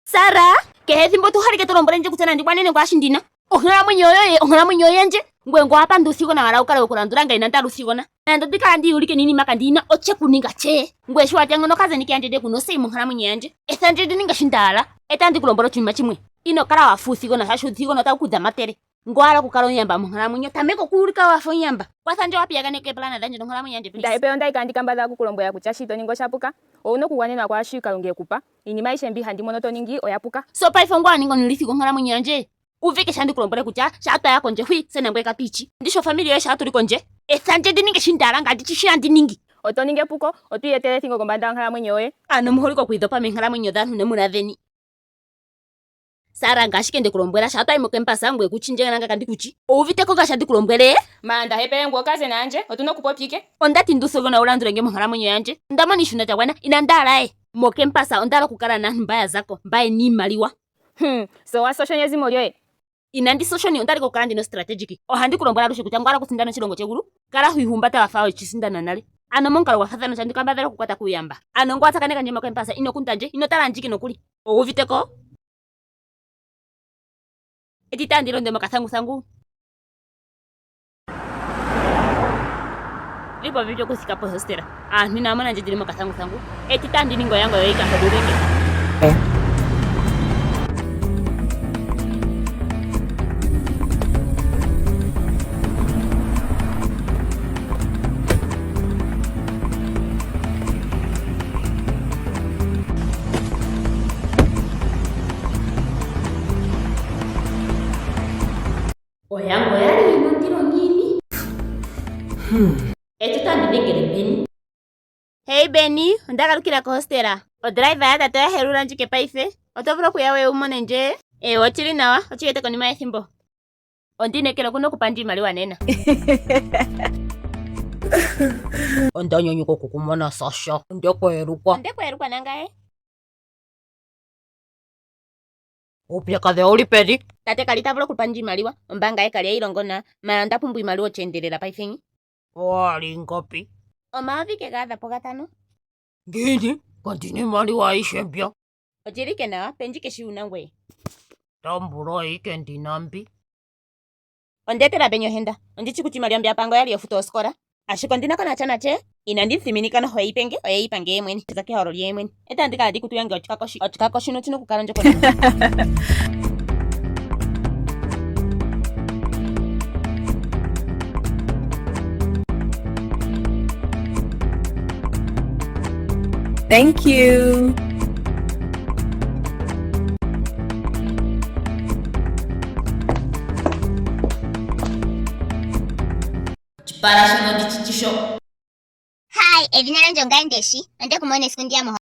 Sara, kehe ethimbo tu halike to lombwele ndje kutya nandi gwanene ngaashi ndina. Onkalamwenyo yoye, onkalamwenyo yandje. Ngoye ngo wa panda uuthigona wala wu kale wokulandula ngaye inandi hala uuthigona. Nando ndi kala ndi ulike niinima kandi yina otye ku ninga tye. Ngoye sho wa tya ngono kazeni keyandje ndee kuna oseyi monkalamwenyo yandje. Etha ndje ndi ninge shi nda hala. Etandi ku lombwele oshinima shimwe. Ino kala wa fa uuthigona shaashi uuthigona otawu ku dhamatele. Ngo wa hala okukala omuyamba monkalamwenyo, tameka okuulika wa fa omuyamba. Kwatha ndje waa piyaganeke eepulana dhandje nonkalamwenyo yandje please. Ndahepe onda ika andi kambadhala oku ku lombwela kutya shi to ningi osha puka. Owu na okugwanenwa kwaashi Kalunga e ku pa. Iinima ayihe mbi handi mono to ningi oya puka. So paife ongoye wa ninga omulithi gwonkalamwenyo yandje? Uve ike sho andi ku lombwele kutya shaa twa ya kondje hwi, tse nangweye katu ichi. Ndishi ofamili yoye shaa tu li kondje. Etha ndje ndi ninge shi nda hala ngandi shi shi andi ningi. Oto ningi epuko. Oto iyetele ethingo kombanda yonkalamwenyo yoye. Ano omu holike okwiidhopa meenkalamwenyo dhaantu ne muna dheni. Sara, ngaashi nde ku lombwela, shaa twa yi mokempasa, ngweye ku chi ndje nangame kandi ku chi. Owu uvite ko ngaa sho andi ku lombwele? Maanda Ndahepele ngu okaze naandje, otu na okupopya ike. Onda tindi uuthigona wu landule nge monkalamwenyo yandje. Onda mona iishuna lya gwana, inandi hala ye. Mokempasa onda hala okukala naantu mba ya za ko, mba ye na iimaliwa. Hum, so wa sa oshoni ezimo lyoye? Inandi sa oshoni, onda li kokukala ndi na ostrategic. Ohandi ku lombwele aluhe kutya ngele owa hala okusindana oshilongo shegulu, kala ho ihumbata wa fa we shi sindana nale. Ano momukalo gwa faathana sho andi kambadhala okukwata kuuyamba. Ano ngele owa tsakaneka ndje mokempasa, ino kunda ndje, ino tala ndje ike nokuli. Owu uvite ko? Eti tandi londo mokathanguthangu. Li popepi okuthika pohostela. Aantu inaa mona ndje ndili mokathanguthangu. Eti tandi ningi oyango yoye ka helulenge. Oyango oyali yi na ondilo ngiini? Eto tandi dhengele Benny. Hey Benny, onda galukila kohostela. Odriver yatate oya helula ndjike paife. Oto vulu okuya we wu mone ndje? Eewa oshili nawa, oshi wete konima yethimbo. Ondi inekela oku na okupa ndje iimaliwa nena. Onda nyanyukwa oku ku mona Sasha. Onde ku elukwa. Onde ku elukwa nangaye. Uupyakadhi owu li peni? Tate kali ta vulu okupa ndje iimaliwa. Ombaanga ye kali hayi longo na. Mala onda pumbwa iimaliwa osheendelela paife ngi. Owa li ingapi? Omayovi ke ga adha pugatano. Ngiini? Kandi na iimaliwa ayihe mbyo. Oshi li ke nawa, pe ndje ike shi wu na ngweye. Tambula ike ndi na mbi. Onde etela Benny ohenda. Ondi shi kutya iimaliwa mbi a pa nge oya li yofuta osikola. Ashike ondi na ko nasha natye. Inandi mu thiminika noho eyi pe nge, oye yi pa nge ye mwene. Sha za kehalo lye mwene. E tandi kala ndi kutu yange otshikakoshi. Otshikakoshi shino oshi na okukala ondjokonona. Thank you. Oshipala shono ndi tshi tshi sho. Hi, edhina lyandje ongaye ndeshi. Onde ku mona esiku ndiya moho.